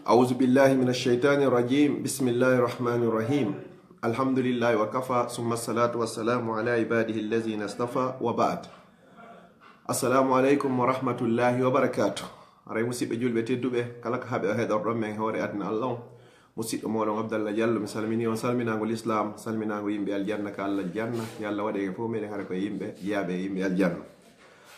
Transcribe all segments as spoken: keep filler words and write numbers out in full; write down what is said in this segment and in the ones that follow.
أعوذ بالله من الشيطان الرجيم. بسم الله الرحمن الرحيم. الحمد لله وكفى، ثم الصلاة والسلام على عباده الذين اصطفى، وبعد. Assalamu aleykum wa rahmatullahi wa barakaatuh. Haray, musiɓɓe julɓe tedduɓe, kala ka haɓe o heɗorɗon men hoore aduna Allah on. Musiɗɗo mooɗon Abdallah Diallo, mi salminii on salminaango lislaam, salminaango yimɓe aljanna ka Allah janna. Yo Allah waɗ en e fof meɗen hara ko e yimɓe jeyaaɓe e yimɓe aljanna.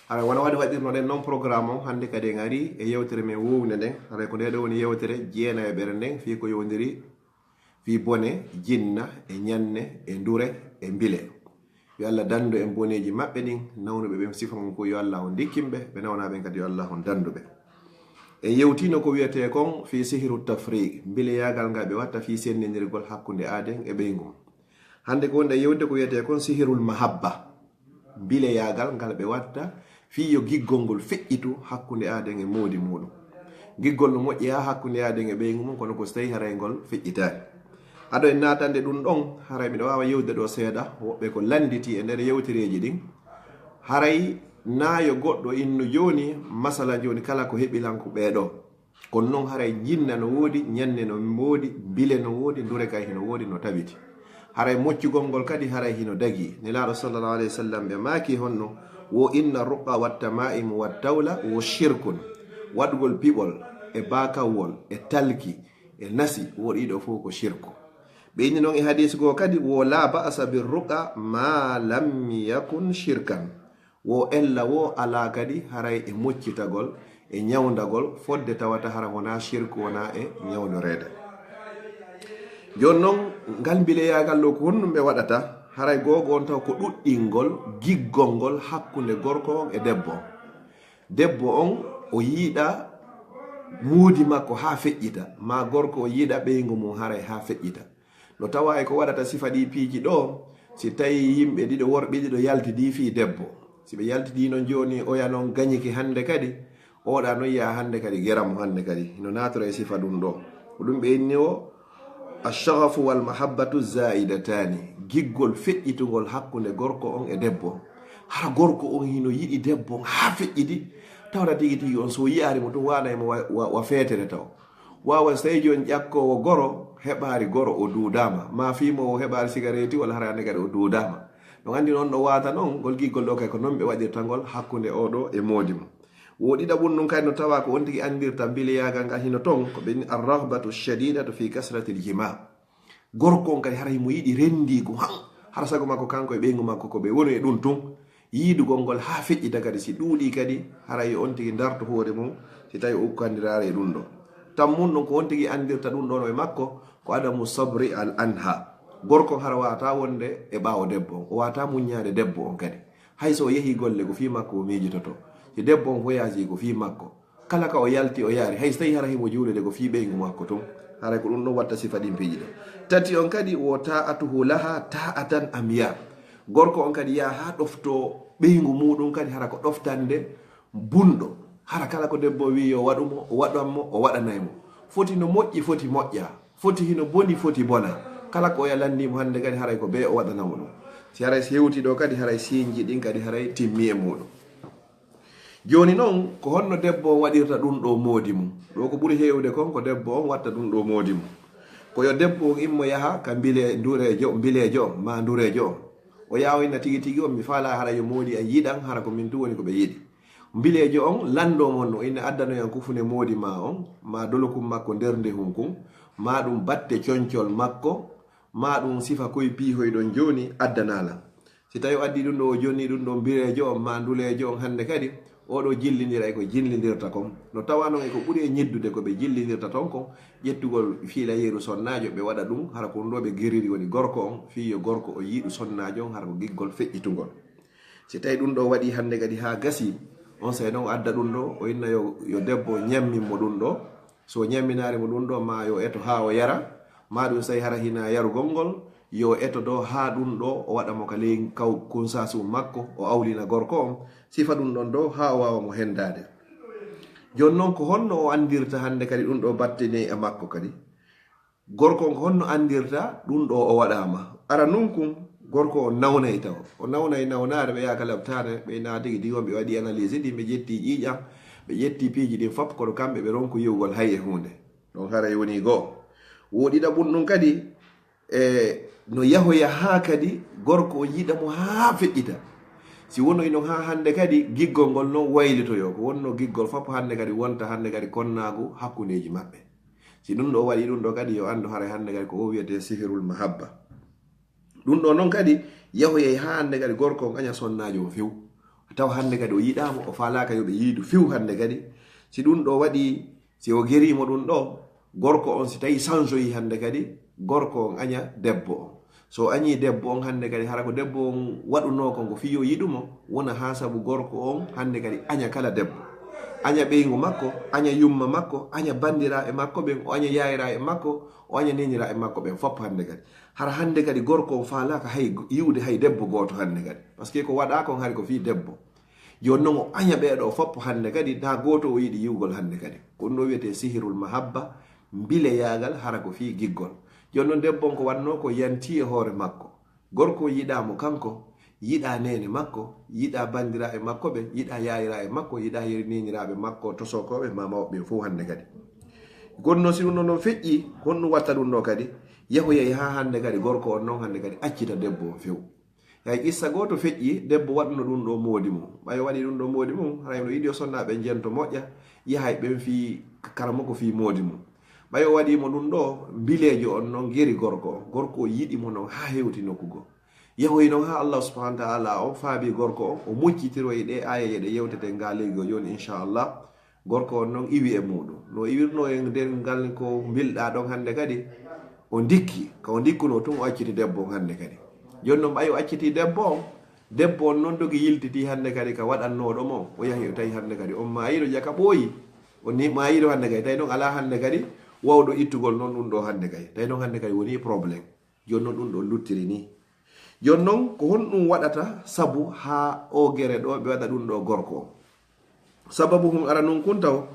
Haray wano waɗi waɗirnoɗen non programme on, hannde kadi en arii e yewtere men wownde nden. Haray ko nde ɗo woni yewtere jeenayoɓere nden, fii ko yowndiri fii bone jinna e ñanne e ndure e mbile. Yo Allah dandu en boneeji maɓɓe ɗin, nawnuɓe ɓen sifa mum ko yo Allah on ndikkin ɓe, ɓe nawnaa ɓen kadi yo Allah on dandu ɓe. En yewtiino ko wiyetee kon fii sihiru tafriq, mbileyaagal ngal ɓe watta fii senndindirgol hakkunde aaden e ɓeyngu mum. Hannde ko wonɗen yewtude ko wiyetee kon sihirul mahabba, mbileyaagal ngal ɓe watta fii yo giggol ngol feƴƴitu hakkunde aaden e moodi muuɗum. Giggol no moƴƴi haa hakkunde aaden e ɓeyngu mum, kono ko so tawii haray ngol feƴƴitaali. Ado en naatande ɗum ɗon, haray miɗo waawa yewtude ɗo seeɗa, woɓɓe ko lannditi e nder yewtereeji ɗin. Haray naa yo goɗɗo innu jooni, masala jooni kala ko heɓi lan ko ɓee ɗoo. Kono non haray jinna no woodi, ñanne no woodi, mbile no woodi, ndure kay hino woodi no tabiti. Haray moccugol ngol kadi haray hino dagii. Nelaaɗo sallallahu alayhi wa sallam ɓe maaki honno, wo inna ruqa wa tamaimu wa tawla wo shirkun. Waɗugol piɓol e baakawwol e talki e nasi, wo ɗiɗo fof ko shirku. Ɓe inni non e hadiis goo kadi, wo la ba'asa bir ruqa ma lam yakun shirkan. Wo ella wo alaa kadi haray e moccitagol, e ñawndagol, fodde tawata hara wonaa shirku, wonaa e ñawdoreede. Jooni non, ngal mbileyaagal ɗo ko honɗum ɓe waɗata? Haray googo on taw ko ɗuɗɗingol giggol ngol hakkunde gorko on e debbo on. Debbo on o yiɗa moodi makko haa feƴƴita, maa gorko o yiɗa ɓeyngu mum haray haa feƴƴita. No tawaa e ko waɗata sifa ɗii piiji ɗoo, si tawii yimɓe ɗiɗo, worɓe ɗiɗo yaltidii fii debbo. Si ɓe yaltidii non jooni, oya non gañike hannde kadi, oɗa non yaa hannde kadi, gera mo hannde kadi. Hino naatora e sifa ɗum ɗoo. Ko ɗum ɓe inni o, ash-shaghafu wal mahabbatu zaa'idataani. Giggol feƴƴitungol hakkunde gorko on e debbo. Hara gorko on hino yiɗi debbo on haa feƴƴiti, tawata tigi tigi on so yi'aali mo tun waanay mo wa, wa, wa feetere taw. Waawan so tawii jooni ƴakkoowo goro heɓaali goro o duudaama, maa fiimoowo heɓaali sigareeti walla hara hannde kadi o duudaama. Ɗum anndi non no waata non, ngol giggol ɗoo kay ko non ɓe waɗirta ngol hakkunde oo ɗoo e moodi mum. Wo ɗiɗaɓun ɗum kadi no tawaa ko on tigi anndirta mbileyaagal ngal hino ton, ko ɓe inni ar-raghbatu shadidatu fi kasratil jima. Gorko on kadi hara himo yiɗi renndiigu han, hara sago makko kanko e ɓeyngu makko ko ɓe woni e ɗum tun. Yiidugol ngol haa feƴƴita kadi, si ɗuuɗii kadi, haray yo on tigi darto hoore mum, si tawii o ukkandiraare e ɗum ɗoo. Tammun ɗum ko on tigi anndirta ɗum ɗoo no e makko, ko adamu sabri al anha. Gorko on hara waawataa wonde e ɓaawo debbo on, o waawataa muññaade debbo on kadi. Hay so o yehii golle, ko fii makko o miijototoo. Si debbo on voyage, ko fii makko. Kala ka o yalti o yaari, hay so tawii hara himo juulude, ko fii ɓeyngu makko tun. Haray ko ɗum ɗon watta sifa ɗin piiji ɗin. Tati on kadi, wo ta'atuhu laha ta'atan amya. Gorko on kadi yaha haa ɗoftoo ɓeyngu muuɗum kadi hara ko ɗoftande bunɗo. Hara kala ko debbo wii yo waɗu mo, o waɗan mo, o waɗanay mo. Foti no moƴƴi, foti moƴƴa. Foti hino boni, foti bona. Kala ko oya lanndii mo hannde kadi haray ko bee o waɗana mo ɗum. Si haray si hewtii ɗoo kadi haray siinji ɗin kadi haray timmii e muuɗum. Jooni non, ko honno debbo on waɗirta ɗum ɗoo moodi mum? Ɗoo ko ɓuri heewde kon, ko debbo on watta ɗum ɗoo moodi mum. Ko yo debbo on immo yaha ka mbile-, ndureejo, mbileejo on, maa ndureejo on. O yaha o inna tigi tigi on, mi faalaa hara yo moodi an yiɗan, hara ko min tun woni ko ɓe yiɗi. Mbileejo on lanndoo mo no inna addanoyan kufune moodi maa on, maa dolokum makko nder ndehun kun, maa ɗum batte concol makko, maa ɗum sifa koy piihoyɗon jooni addanaa lan. Si tawii o addii ɗum ɗoo, o jonnii ɗum ɗoo mbireejo on maa nduleejo on hannde kadi, oo ɗoo jillindiray ko jillindirta kon. No tawaa non e ko ɓuri e ñiddude ko ɓe jillindirta ton kon, ƴettugol fiilayeeru sonnaajo ɓe waɗa ɗum, hara ko ɗum ɗoo ɓe geriri woni gorko on, fii yo gorko o yiɗu sonnaajo on, hara ko giggol feƴƴitungol. Si tawii ɗum ɗoo waɗii hannde kadi haa gasii, onsay non o adda ɗum ɗoo, o inna yo, yo debbo ñammin mo ɗum ɗoo, so o ñamminaali mo ɗum ɗoo, maa yo eto haa o yara, maa ɗum so tawii hara hinaa yarugol ngol, yo eto ɗoo haa ɗum ɗoo o waɗa mo ka ley kaw kunsaasu makko, o awlina gorko on, sifa ɗum ɗon ɗoo haa o waawa mo hendaade. Jooni non, ko honno o anndirta hannde kadi ɗum ɗoo battini e makko kadi? Gorko on ko honno anndirta ɗum ɗoo o waɗaama? Ara nun kun, gorko on nawnay taw. O nawnay nawnaare, ɓe yaha ka laptaane, ɓe naa tigi tigi on ɓe waɗi analyse ɗin, ɓe ƴetti ƴiiƴan, ɓe ƴetti piiji ɗin fop, kono kamɓe ɓe ronku yi'ugol hay e huunde. On haray woni goo. Wo ɗiɗaɓun ɗun kadi, e no yahoya haa kadi gorko on yiɗa mo haa feƴƴita. Si wonoy non haa hannde kadi giggol ngol non waylitoyoo, ko wonnoo giggol fof hannde kadi wonta hannde kadi konnaagu hakkundeeji maɓɓe. Si ɗun ɗoo waɗii ɗun ɗoo kadi, yo anndu haray hannde kadi ko o wi'etee sihirul mahabba. Ɗun ɗoo non kadi yahoyay haa hannde kadi gorko on aña sonnaajo on few. Taw hannde kadi o yiɗaa mo, o faalaaka yo ɓe yiidu few hannde kadi. Si ɗun ɗoo waɗii, si o gerii mo ɗun ɗoo, gorko on si tawi sansoyii hannde kadi, gorko on aña debbo on. So o añii debbo on hannde kadi, hara ko debbo on waɗunoo kon ko fii yo yiɗu mo, wona haa sabu gorko on hannde kadi aña kala debbo. Aña ɓeyngu makko, aña yumma makko, aña banndiraaɓe makko ɓen, o aña yaayiraaɓe makko, o aña neeniraaɓe makko ɓen fof hannde kadi. Hara hannde kadi gorko on faalaaka hay go-, yi'ude hay debbo gooto hannde kadi. Parce que ko waɗaa kon hari ko fii debbo. Jooni non o aña ɓee ɗoo fof hannde kadi, naa gooto o yiɗi yi'ugol hannde kadi. Ko ɗun ɗoo wi'etee sihirul mahabba, mbileyaagal hara ko fii giggol. Jooni non debbo on ko waɗnoo ko yantii e hoore makko. Gorko on yiɗaa mo kanko, yiɗaa neene makko, yiɗaa banndiraaɓe makko ɓen, yiɗaa yaayiraaɓe makko, yiɗaa yeri-, neeniraaɓe makko, tosokooɓe, maa mawɓe ɓen fow hannde kadi. Kono non si ɗun ɗoo non feƴƴii, honɗun watta ɗun ɗoo kadi? Yahoyay haa hannde kadi gorko on non hannde kadi accita debbo on few. Hay qissa gooto feƴƴii, debbo waɗuno ɗun ɗoo moodi mun. Ɓay o waɗii ɗun ɗoo moodi mun, haray no yiɗi o sonnaaɓe ɓen jento moƴƴa, yahay ɓen fii karamoko fii moodi mun. Ɓay o waɗii mo ɗun ɗoo, mbileejo on non geri gorko on. Gorko on yiɗi mo non haa hewti nokku goo. Yahoyi non haa Allah subhanahu wa ta'ala on faabii gorko on, o muccitiroyi ɗee aayeeje ɗe yewteten gaa ley goo jooni, insha Allah. Gorko on non iwi e muuɗum. No iwirnoo e nder ngal ko mbilɗaa ɗon hannde kadi, o ndikki. Ka o ndikkunoo tun, o acciti debbo on hannde kadi. Jooni non ɓay o accitii debbo on, debbo on non dogi yiltitii hannde kadi ka waɗannooɗo mo. O yahi o tawi hannde kadi on maayiiɗo jaka ɓooyi. O ni maayiiɗo hannde kadi. Tawi non alaa hannde kadi wawɗo ittugol non ɗun ɗoo hannde kadi. Tawi non hannde kadi wonii problème. Jooni non ɗun ɗoo luttiri nii. Jooni non ko honɗun waɗata sabu haa oo gere ɗoo ɓe waɗa ɗun ɗoo gorko on? Sababu hun aranun kun taw,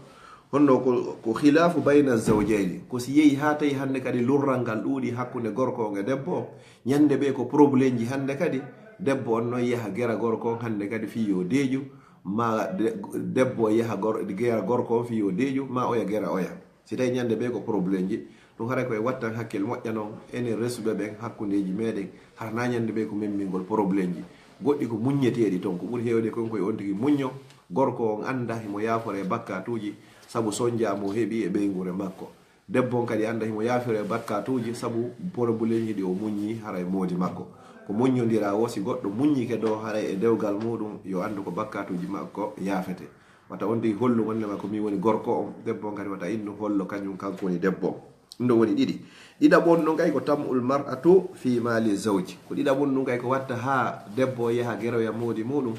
honno ko, ko khilaafu bayna zawjayni. Ko si yehi haa tawi hannde kadi lurral ngal ɗuuɗi hakkunde gorko on e debbo on, ñande ɓe ko problemji hannde kadi, debbo on non yaha gera gorko on hannde kadi fii yo deeƴu, maa de-, debbo yaha gor-, gera gorko on fii yo deeƴu, maa oya gera oya. Si tawi ñande ɓe ko problemji, ɗun haray ko e wattan hakkil moƴƴa non, enen resuɓe ɓen hakkundeeji meɗen, hara na ñande ɓe ko memmingol problemji. Goɗɗi ko muññeteeɗi ton, ko ɓuri heewde kon ko e on tigi muñño, gorko on annda himo yaafore e bakkatuuji, sabu sonja mo heɓi e ɓeynguure makko. Debbo on kadi annda himo yaafore e bakkatuuji, sabu problemji ɗi o muññi hara e moodi makko. Ko muññondiraa woo, si goɗɗo muññike ɗoo haray e dewgal muuɗum, yo anndu ko bakkatuuji makko yaafete. Wata on tigi hollu wonnema ko min woni gorko on, debbo on kadi wata innu hollo kañum kanko woni debbo on. Ɗun ɗoo woni ɗiɗi. Ɗiɗaɓun ɗun kay ko tam'ul mar'atu fi mali zawji. Ko ɗiɗaɓun ɗun kay ko watta haa debbo on yaha geroya moodi muuɗum.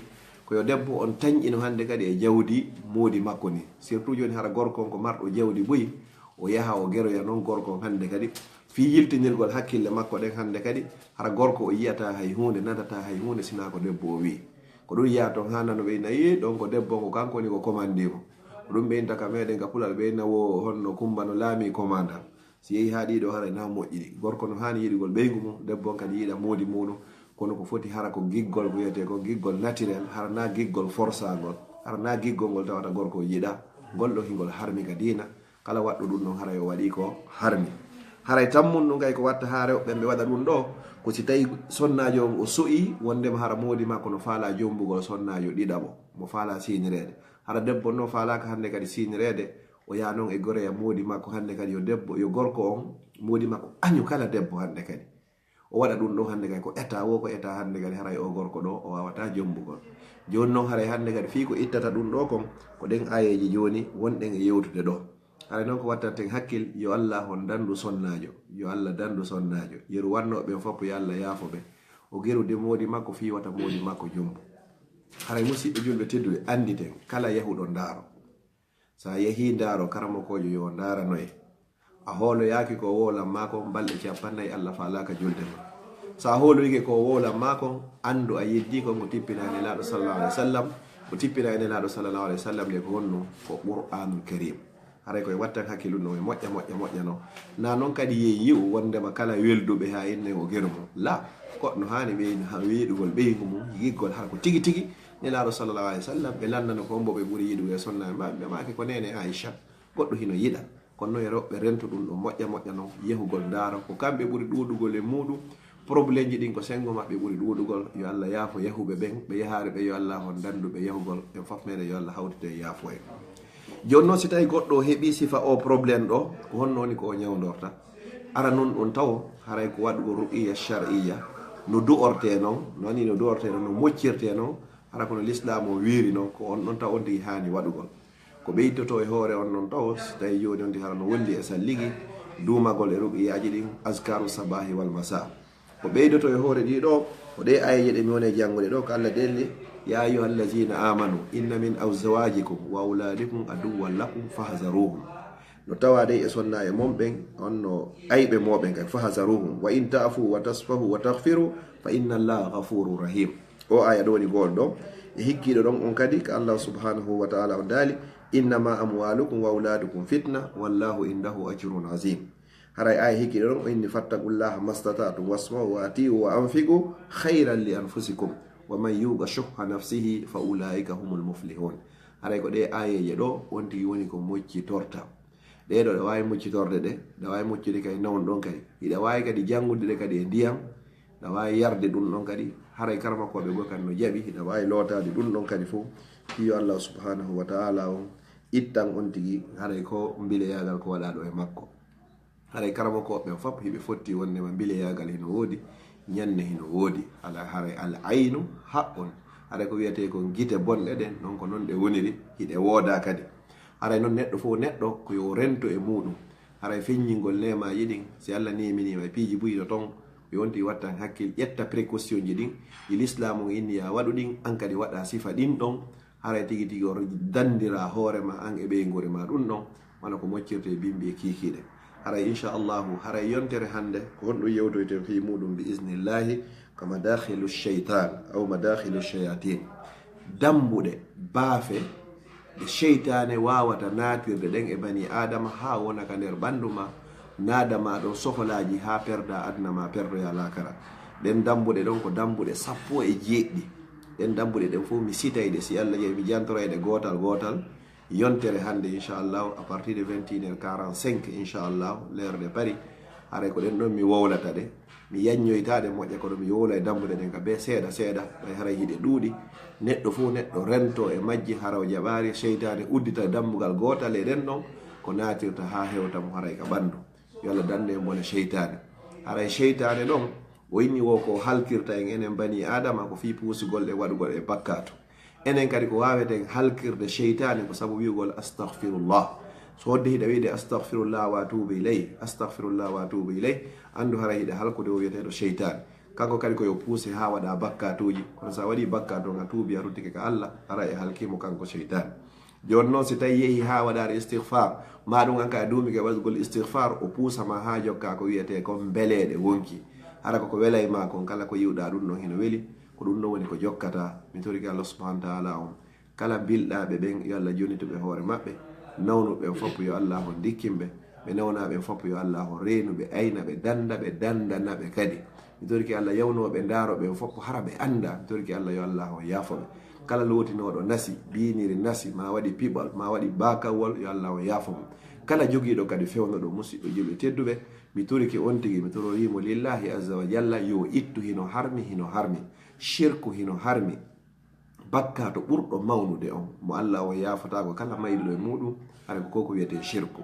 Ko yo debbo on tanƴino hannde kadi e jawdi moodi makko ndin. Surtout jooni hara gorko on ko marɗo jawdi buy, o yaha o geroya non gorko on hannde kadi. Fii yiltinirgol hakkille makko ɗen hannde kadi, hara gorko o yi'ataa hay huunde, nanataa hay huunde, sinaa ko debbo o wi'i. Ko ɗun yaha ton haa nano ɓe inna, "Ii, ɗon ko debbo on, ko kanko woni ko commandii mo." Ko ɗun ɓe inta ka meɗen ka Pular, ɓe inna wo honno Kumba no laamii commandant. Si yehi haa ɗii ɗoo haray na moƴƴiri. Gorko no haani yiɗugol ɓeyngu mum, debbo on kadi yiɗa moodi muuɗum. Kono ko foti hara ko giggol ko wi'etee kon giggol naturel, hara na giggol forsaangol, hara na giggol ngol tawata gorko on yiɗaa. Ngol ɗoo hingol harmi ka diina. Kala waɗɗo ɗun ɗon haray o waɗii ko harmi. Haray tammun ɗun kay ko watta haa rewɓe ɓen ɓe waɗa ɗun ɗoo, ko si tawi sonnaajo on o so'ii wonndema hara moodi makko no faalaa jommbugol sonnaajo ɗiɗaɓo, mo faalaa siinireede. Hara debbo on non faalaaka hannde kadi siinireede, o yaha non e goroya moodi makko hannde kadi yo debbo, yo gorko on, moodi makko añu kala debbo hannde kadi. O waɗa ɗun ɗon hannde kadi ko état woo, ko état hannde kadi haray o gorko ɗoo o waawataa jommbugol. Jooni non haray hannde kadi fii ko ittata ɗun ɗoo kon, ko ɗen aayeeje jooni wonɗen e yewtude ɗoo. Haray non ko wattanten hakkil, yo Allah on dandu sonnaajo, yo Allah dandu sonnaajo. Yeru wannooɓe ɓen fof yo Allah yaafo ɓe. O gerude moodi makko fii wata moodi makko jommbu. Haray musiɓɓe julɓe tedduɓe, annditen kala yahuɗo ndaaro. Sa yehii ndaaro karamokoojo yo ndaaranoye. A hooloyaaki ko o wowlan maa kon balɗe cappannayi Allah faalaaka julde ma. Sa hooloyike ko o wowlan maa kon, anndu a yeddii kon ko tippinaa e Nelaaɗo sallallahu alaihi wasallam, ko tippinaa e Nelaaɗo sallallahu alaihi wasallam nde ko honno? Ko Qur'aanul Kariim. Haray ko e wattan hakkilu no e moƴƴa, moƴƴa, moƴƴa non. Na non kadi yey yi'u wonndema kala welduɓe haa innen o geru mum. La, ko no haani ɓe ha weeɗugol ɓeyngu mum, yiɗgol hara ko tigi tigi Nelaaɗo sallallahu alaihi wasallam, ɓe lanndano ko hombo ɓe ɓuri yiɗugo e sonnaaɓe maɓɓe, ɓe maaki ko neene Aisha. Goɗɗo hino yiɗa. Kono non yo rewɓe rento ɗun ɗon moƴƴa moƴƴa non, yahugol ndaara ko kamɓe ɓuri ɗuuɗugol e muuɗum. Problemji ɗin ko senngo maɓɓe ɓuri ɗuuɗugol. Yo Alla yaafo yahuɓe ɓen, ɓe yahaali ɓe, yo Alla on dandu ɓe yahugol. En fof meɗen yo Alla hawtito e yaafo en. Jooni non, si tawii goɗɗo o heɓii sifa o problème ɗo, ko honno woni ko o ñawndorta? Ara non ɗun tawo, haray ko waɗugol ruqiya shar'iyya, no du'ortee non, no woni no du'ortee non, no moccirtee non, hara kono Lislaamu o wiiri non, ko on ɗon taw on tigi haani waɗugol. Ko ɓeydotoo e hoore on non taw, si tawii jooni on tigi hara no wondi e salligi, duumagol e ruqiyaaji ɗin, azkaru sabahi wal masa. Ko ɓeydotoo e hoore ɗii ɗoo, ko ɗee aayeeje ɗe mi woni e janngude ɗoo, ko Alla denni, "Ya ayyuha allazina amanu, inna min azwajikum wa auladikum aduwwan lakum fahzaruhum." No tawaa dey e sonnaaɓe mon ɓen, on no ayɓe mooɓen kadi, "fahzaruhum, wa in ta'fu wa tasfahu wa taghfiru, fa inna Allaha ghafurur rahim." O aaya ɗoo woni goonɗo. E hikkiiɗo ɗon on kadi, ka Allah subhanahu wa ta'ala on daali, "Innama amwalukum wa auladukum fitna, wallahu indahu ajrun azim." Haray aaya hikkiiɗo ɗon o inni, "Fattaqullaha mastata'tum wasma'u wa ati'u wa anfiqu khayran li anfusikum, wa man yuqa shuhha nafsihi fa ulaika humul muflihun." Haray ko ɗee aayeeje ɗoo on tigi woni ko moccitorta. Ɗee ɗoo, ɗa waawi moccitorde ɗe, ɗa waawi moccude kadi nawon ɗon kadi. Hiɗa waawi kadi janngude ɗe kadi e ndiyan, ɗa waawi yarde ɗun ɗon kadi. Haray karamakooɓe goo kadi no jaɓi, hiɗa waawi lootaade ɗun ɗon kadi fof. Fii yo Allah subhanahu wa ta'ala on ittan on tigi, haray ko mbileyaagal ko waɗaa ɗoo e makko. Haray karamakooɓe ɓen fof hiɓe fotti wonnde ma mbileyaagal hino woodi, ñanne hino woodi. Ala haray al aynu haqqun. Haray ko wi'etee kon gite bonɗe ɗen, non ko non ɗe woniri, hiɗe woodaa kadi. Haray non neɗɗo fof neɗɗo ko yo rento e muuɗum. Haray feññingol neemaaji ɗin, si Allah neeminii ma e piiji buy no ton, yo on tigi wattan hakkil, ƴetta précautionji ɗin, ɗi Lislaamu on inni yaa waɗu ɗin, an kadi waɗaa sifa ɗin ɗon, haray tigi tigi o dandiraa hoore ma an e ɓeynguure ma ɗun ɗon, wano ko moccirtee bimbi e kiikiiɗe. Haray, insha Allahu, haray yontere hannde, ko honɗum yewtoyten fii muuɗum bi iznillahi, ko madakhilu shaytan, aw madakhilu shayatin. Dambuɗe, baafe, ɗe seytaane waawata naatirde ɗen e banii Aadama haa wona ka nder ɓanndu ma, naada ma ɗon sofolaaji haa perdaa aduna ma, perdoyaa laakara. Ɗen dambuɗe ɗon ko dambuɗe sappo e jeeɗiɗi. Ɗen dambuɗe ɗen fof mi sitay ɗe, si Allah jaɓi mi jantoray ɗe gootal gootal. Yontere hannde, insha Allahu, à partir de vingt et une heures quarante-cinq, insha Allahu, l'heure de Paris, haray ko ɗen ɗon mi wowlata ɗe. Mi yaññoytaa ɗe moƴƴa, kono mi wowla e dambuɗe ɗen ka bee seeɗa seeɗa, ɓay haray hiɗe ɗuuɗi. Neɗɗo fof neɗɗo rento e majji, hara o jaɓaari, seytaane uddita dambugal gootal e ɗen ɗon, ko naatirta haa hewta mo haray ka ɓanndu. Yo Allah dandu en bone seytaane. Haray seytaane ɗon, o inni wo ko halkirta en enen banii Aadama, ko fii puusugol e waɗugol e bakkaatu. Enen kadi ko waaweten halkirde seytaane ko sabu wi'ugol astaghfirullah. So wonde hiɗa wi'ude astaghfirullah wa atubu ilayh, astaghfirullah wa atubu ilayh, anndu haray hiɗa halkude o wi'eteeɗo seytaane. Kanko kadi ko yo puuse haa waɗa bakkaatuuji, kono so a waɗii bakkaatu on a tuubi a ruttike ka Allah, haray a halkii mo kanko seytaane. Jooni non si tawii yehii haa waɗaare istighfar, maa ɗum an ka a duumike waɗugol istighfar, o puusa ma haa jokkaa ko wi'etee kon mbeleeɗe wonki. Hara ko ko welay maa kon kala ko yi'uɗaa ɗum ɗon hino weli, ko ɗum ɗon woni ko jokkataa. Mi torike Allah subhanahu wa ta'ala on. Kala bilɗaaɓe ɓen, yo Allah jonnitu ɓe hoore maɓɓe. Nawnuɓe ɓen fof, yo Allah on ndikkin ɓe. Ɓe nawnaa ɓen fof, yo Allah on reenu ɓe, ayna ɓe, dannda ɓe, danndana ɓe kadi. Mi torike Allah yawnoo ɓe, ndaaroo ɓen fof, hara ɓe anndaa. Mi torike Allah, yo Allah on yaafo ɓe. Kala lootinooɗo nasi, biiniri nasi, maa waɗi piɓal, maa waɗi baakawol, yo Allah on yaafo mo. Kala jogiiɗo kadi fewndo ɗo, musiɓɓe julɓe tedduɓe, mi torike on tigi, mi tororii mo lillahi azza wa jalla, yo ittu hino harmi, hino harmi. Shirku hino harmi. Bakkaatu ɓurɗo mawnude on, mo Allah on yaafotaako kala mayduɗo e muuɗum, haray ko ko wi'etee shirku.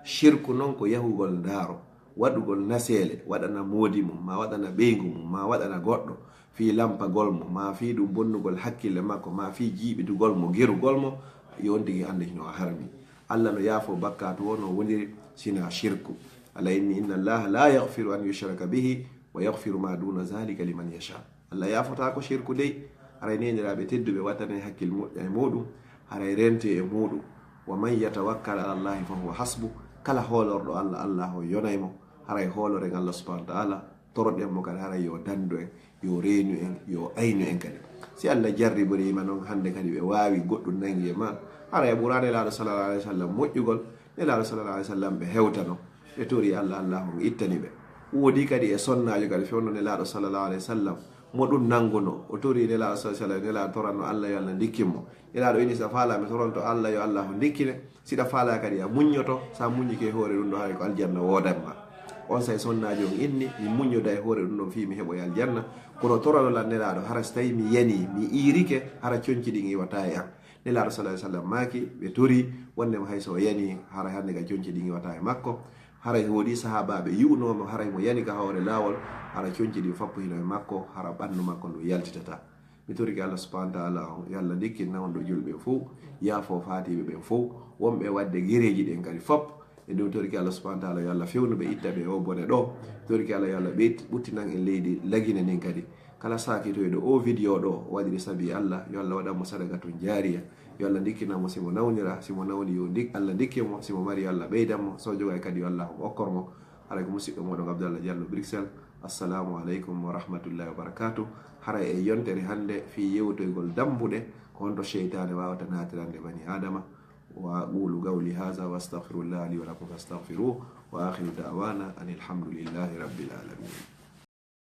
Shirku non ko yahugol ndaaro, waɗugol naseele, waɗana moodi mum, maa waɗana ɓeyngu mum, maa waɗana goɗɗo, fii lampagol mo, maa fii ɗum bonnugol hakkille makko, maa fii jiiɓidugol mo, gerugol mo, yo on tigi anndu hino harmi. Allah no yaafoo bakkaatu woo no woniri sinaa shirku. Alla inni, "Inna Allaha la yaghfiru an yushraka bihi wa yaghfiru ma duna zalika liman yasha." Allah yaafotaako shirku dey. Haray neeniraaɓe tedduɓe, wattane hakkil moƴƴa e muuɗum, haray rentee e muuɗum. "Wa man yatawakkal ala Allahi fa huwa hasbu." Kala hoolorɗo Allah, Allah on yonay mo. Haray hooloren Allah subhanahu wa ta'ala, toroɗen mo kadi haray yo dandu en, yo reenu en, yo aynu en kadi. Si Allah jarriboriima non hannde kadi ɓe waawi goɗɗum nangi e ma, haray a ɓuraa Nelaaɗo sallallahu alayhi wa sallam moƴƴugol. Nelaaɗo sallallahu alayhi wa sallam ɓe hewtano, ɓe tori Allah, Allah on ittani ɓe. Woodi kadi e sonnaajo kadi fewndo Nelaaɗo sallallahu alayhi wa sallam, mo ɗun nannguno. O tori Nelaaɗo sallallaahu alayhi wa sallam, Nelaaɗo torano Alla yo Alla ndikkin mo. Nelaaɗo inni, "Si a faalaa mi toronto Alla yo Alla ndikkine, si ɗa faalaa kadi a muññoto, si a muññike e hoore ɗun ɗoo, haray ko aljanna woodan ma." Onsay sonnaajo on inni, "Mi muññoda e hoore ɗun ɗon fii mi heɓoya aljanna, kono torano lan Nelaaɗo, hara si tawii mi yanii, mi iirike, hara conci ɗin iwataa e an." Nelaaɗo sallallaahu alayhi wa sallam maaki, ɓe tori, wonndema hay so o yanii, hara hannde ka conci ɗin iwataa e makko. Haray wooɗi sahaabaaɓe yi'unoo mo, haray mo yani ka hoore laawol, hara conci ɗin foppu hino e makko, hara ɓandu makko ndun yaltitataa. Mi torike Alla subhaanahu wa ta'aalaa on, yo Alla ndikkin nawndo julɓe ɓen fow, yaafo faatiiɓe ɓen fow, wonɓe waɗde gereeji ɗin kadi fow. E ɗun torike Alla subhaanahu wa ta'aalaa yo Alla fewnu ɓe, itta ɓe e oo bone ɗoo. Torike Alla yo Alla ɓeydit ɓuttinan en leydi Lagine ndin kadi. Kala saakitoyɗo oo video ɗoo waɗiri sabi Alla, yo Alla waɗan mo sadaqatun jaariya. Yo Alla ndikkinan mo si mo nawnira, si mo nawni yo ndik-, Alla ndikkin mo, si mo mari yo Alla ɓeydan mo, si o jogaay kadi yo Alla okkor mo. Haray ko musiɗɗo mooɗon Abdallah Diallo Bruxelles. Assalaamu aleykum wa rahmatullaahi wa barakaatuh. Haray e yontere hannde fii yewtoygol dambuɗe, ko honto seytaane waawata naatirande banii Aadama. وأقول قولي هذا وأستغفر الله لي ولكم فاستغفروه، وآخر دعوانا أن الحمد لله رب العالمين.